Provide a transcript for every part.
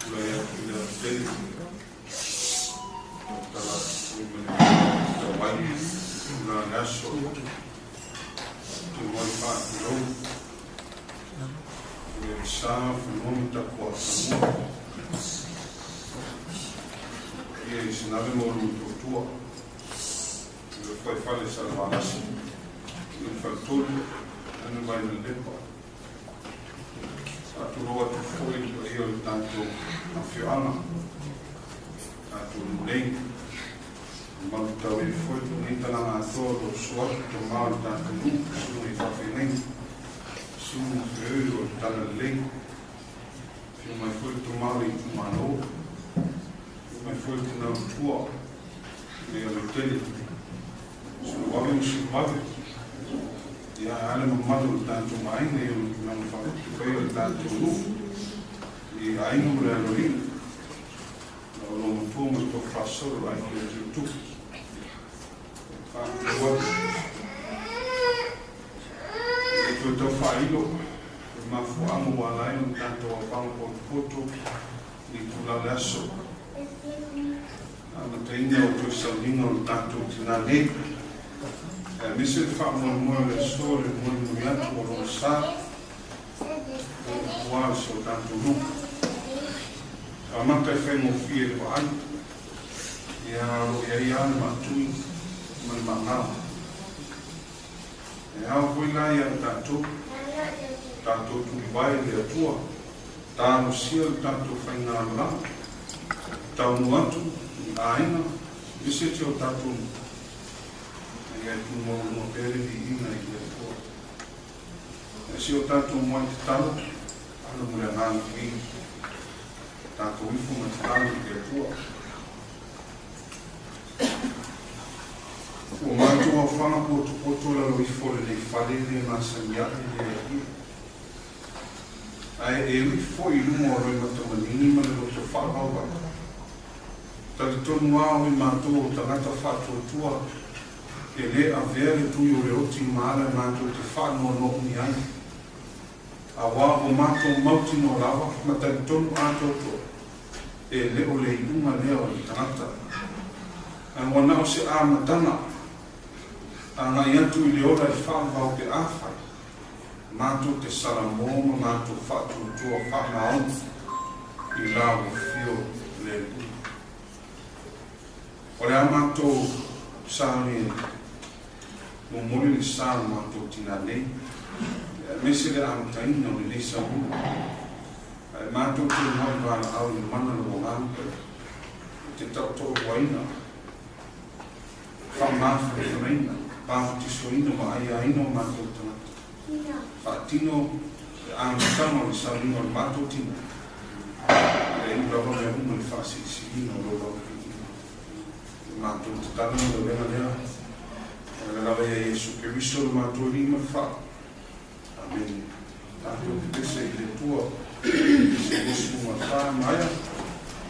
Tulai atu i le alatele, tautala atu foi ma le tauai i le aso ou te muai faatulou i le sa o fanua ma tapuafanua ia i Sinave ma Ulutotua, i le fuaifale Salevalasi, i le faletolu ana mai Malepa. Faatulou atu foi i le paia o le tatou afioaga, tatou nuu nei. Malutau ai foi lenei talaga atoa o lo o susu atu tama o le tatou nuu, susuga i faafeagaiga, susuga i feoi o le Talalelei, afio mai foi le tama o le itumalo, afio mai foi le tina matua, le Alotele, Suluvave ma Suluvave, ia ae a le mamalu o le tatou aiga i ona tulaga faalupe o le tatou nuu, i aiga ma le aloalii, na o lou matua ma le toafasolo le aiga o Tutupu. Faatulou atu. E toe tau faailo le mafuaaga ua ala ai ona tatou aofaga potopoto i le itula o le aso. Amataina o toe sauniga o le tatou tina nei, aemaise le faamoemoe o le aso le molimoli atu o lona sa o tua o si o tatou nuu. Amata e faigofie le vaai, ia o lo o i ai lava le maatui ma le maagao. E ao foi la ia tatou, tatou tulivae i le Atua, talosia le tatou faigamalaga, taunu atu i aiga, aemaise si o tatou nuu, a ia tumau uma pea le viiga i le Atua. E si o tatou muai tatalo, alo mo le agaga viiga, tatou ifo ma tatalo i le Atua. Ua matou aofaga potopoto lalo ifo o lenei fale le masani aʻe le Alii. Ae e ui foi i luga o loimata manini ma le loto faavauvau. Talitonu a o i matou o tagata faatuatua e le avea le tui o le oti ma ala matou te faanoanoaumi ai. Auā ua matou mautinoa lava ma talitonu atoatoa e le o le iuga lea o le tagata. Ae ua na o se amataga agai atu i le ola e faavavau pe afai matou te salamo ma matou faatuatua faamaoni i la ua fio le Alii. O le a matou sauni e momoli le sa o matou tina nei, aemaise le amataina o lenei sauniga. Ae matou te muai valaau i le mana o le agaga e te taotoaluaina, faamafanafanaina, papatisoina ma aiaina o matou tagata. Faatino le amataga o le sauniga o le matou tina, ae iu lava mea uma i le faasilisiliga o lou lava viiga. Le matou tatalo ma le ulega lea, o le lava ia Iesu Keriso le matou Alii ma le Faa. Amene. Tatou pepese i le Atua, pepese 24 maea.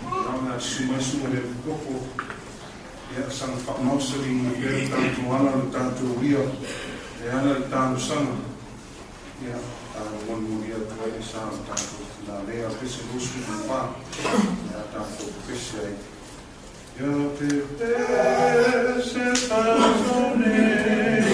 Ia, o le a susu mai susuga i le Epikopo, ia, saga faamausaliina pea le tatou ala o le tatou uia e ala i talosaga, ia, tatou molimoli atu ai le sa o le tatou finalea o le pese 24, ia tatou pepese ai. Ia pepese tatou nei,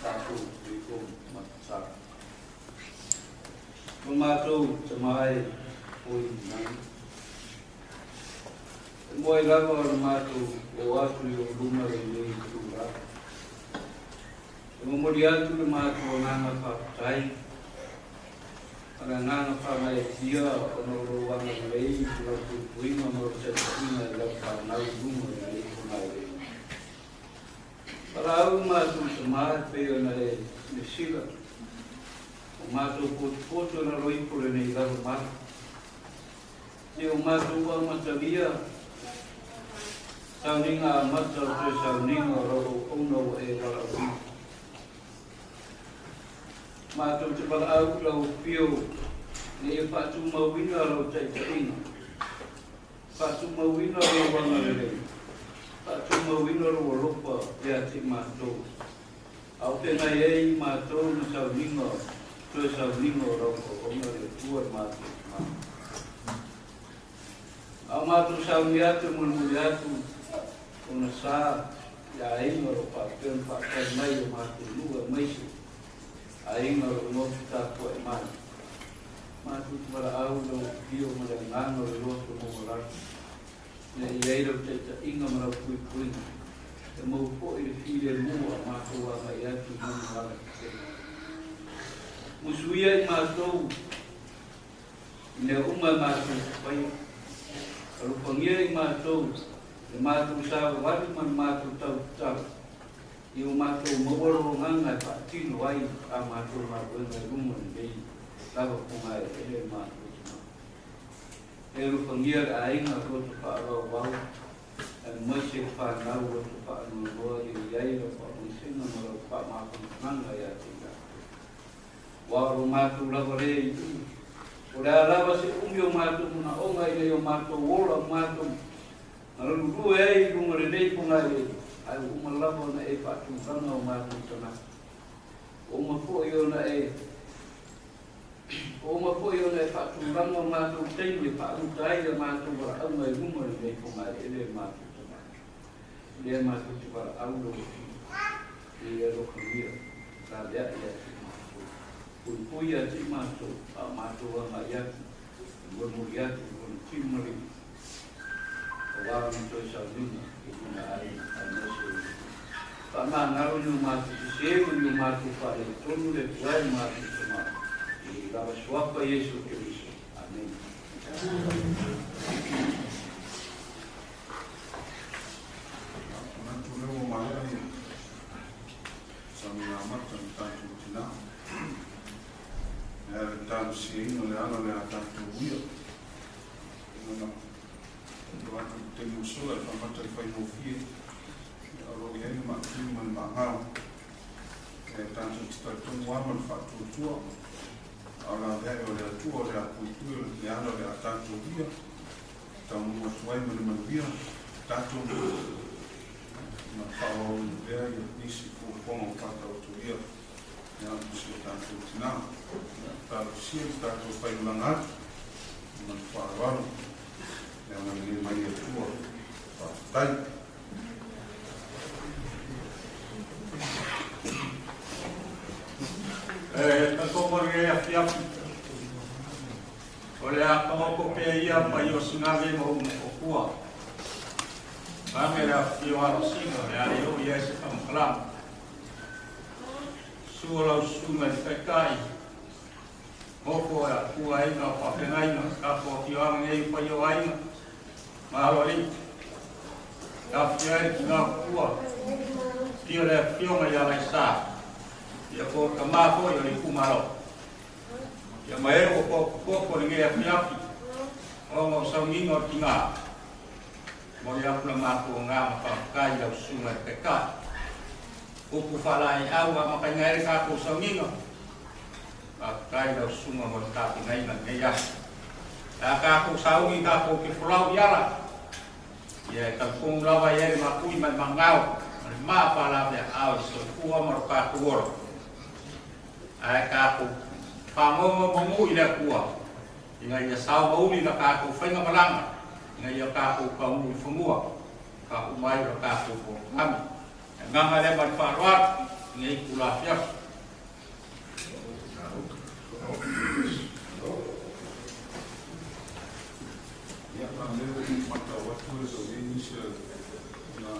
Tatou i Matasala. O matou tama e o i lagi. E muai lava o le matou o atu i ou luma lenei itula. E momoli atu le matou agaga faafetai ma le agaga faagaeetia ona o lou agalelei i lau puipuiga ma lau taitaiga i lau fanau i luma i lenei fogaelei. Valaau matou tama e pei ona e silasila, o matou potopoto i lalo ifo lenei lalo malu. Ia o matou amatalia sauniga amata o toe sauniga o lau auauna ua e valaauina. Matou te valaau i lau afio ina ia faatumauina lau taitaiga. Faatumauina lou agalelei, faatumauina lou alofa ia te i matou, a o feagai ai i matou ma sauniga, toe sauniga o lau auauna le Atua i matou tama. A o matou sauni atu e mulimuli atu ona sa i aiga o lo o faapea ona faatali mai i o matou nuu aemaise aiga o lo o nofo tapuai mai. Matou te valaau i lau afio ma le agaga o le loto maualalo, ina ia i ai lau taitaiga ma lau puipuiga, e mau foi le filemu a matou agai atu i luma o ala tetele. Musuia i matou I mea uma e matou te faia. Alofagia i matou le matou savavali ma le matou tautatala, i o matou maua lologaga e faatino ai a matou galuega i luma lenei lava fogaeleele e matou te mau. E alofagia le aiga loto faaauauau aemaise le fanau loto faanoanoa ia i ai lau faamaisega ma lau faamafanafanaga ia te i latou. Aua o lo matou lava lea i umi, o le a lava se umi o matou manaoga ina ia o matou ola ma matou galulue ai i luga lenei fogaeleele, ae ua uma lava ona e faatulaga o matou tagata. Ua uma foi ona e Ua uma foi ona e faatulaga o matou taimi e faamuta ai a matou valaauga i luma lenei fogaeleele e matou tagata. O lea matou te valaau lau Afioga, ina ia alofagia laveai ia te i matou. Puipui ia te i matou, a o matou agai atu e molimoli atu i Lona tino ma lima, aua Lona toe sauniga i luna aiga aemaise o le Faamagalo ni o matou sese ma ni o matou faaletonu le Atua e matou Tama, i le lava suafa Iesu Keriso. Amene. Manatu lea ua maea ia saunoaga amata a le tatou tina. E ala i le talosiaina o le ala o le a tatou uia. Ona ua atu i le taimi ua sola e faamata i le faigofie, o lo o i ai le maatini ma le maagao. E tatou te talitonu lava ma le faatuatua, a o laveai o le Atua o le a puipui o le ala o le a tatou uia, taunuu atu ai ma le manuia, tatou ma faaauauina pea nisi fuafuaga o faataotolia mo si o tatou tina. Talosia le tatou faiolaga atu ma le faaaloalo e agalelei mai le Atua. Faafetai. E tatou mo lenei afiafi, o le a taoto pea ia paia o Sinave ma ona toatua. Vaeane le afifio o Alosina, o le a le oo i ai se faamatalaga. Susu lau susuga i le Taitai, nofo e atua aiga o faafeagaiga, tatou afioaga nei o paia o aiga, ma aloalii. E afifio ai le tina o Tua, afio le afioga ia Laisa, ia po o le tama foi o le itumalo. Ia ma e ua potopoto lenei afiafi, ona o sauniga o le tina, momoli atu la matou agaga faafetai i lau susuga i le Taitai. Upu faalaeiau amataina ai le tatou sauniga, faafetai i lau susuga mo le tapenaina i lenei aso. Pe a tatou sauni tatou te folau i ala, ia e talitonu lava i ai le matui ma le magao ma le maa faalaveaao i le soifua ma lo tatou ola. Ae tatou faanonomanu i le Atua ina ia sao mauli la tatou faiga malaga, ina ia tatou taunuu i fanua faauma ai o le tatou polokalame. Le agaga lea ma le faaaloalo i lenei itula afiafi. Ia, a o lea ua ou matau atu e le o i ai nisi o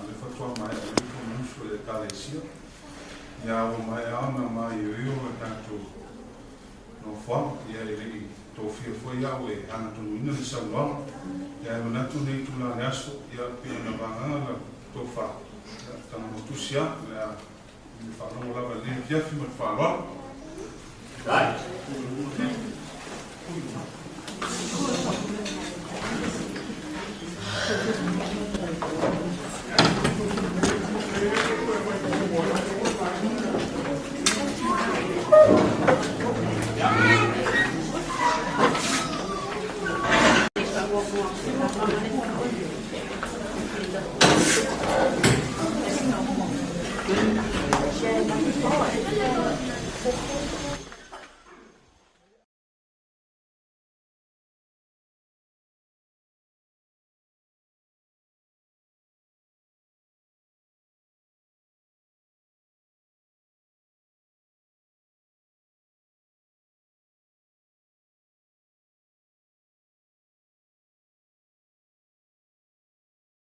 le faatoa maea mai le Fonousu a le Ekalesia. Ia, ua maea ona maioio le tatou nofoaga. Ia, e le i tofia foi au e agatonuina le saunoaga. Ia, e manatu lenei itula o le aso, ia, pei ona vagaga la tofa, ia, tagamotusi lava, o le a faalogo lava i lenei afiafi ma le faaaloalo.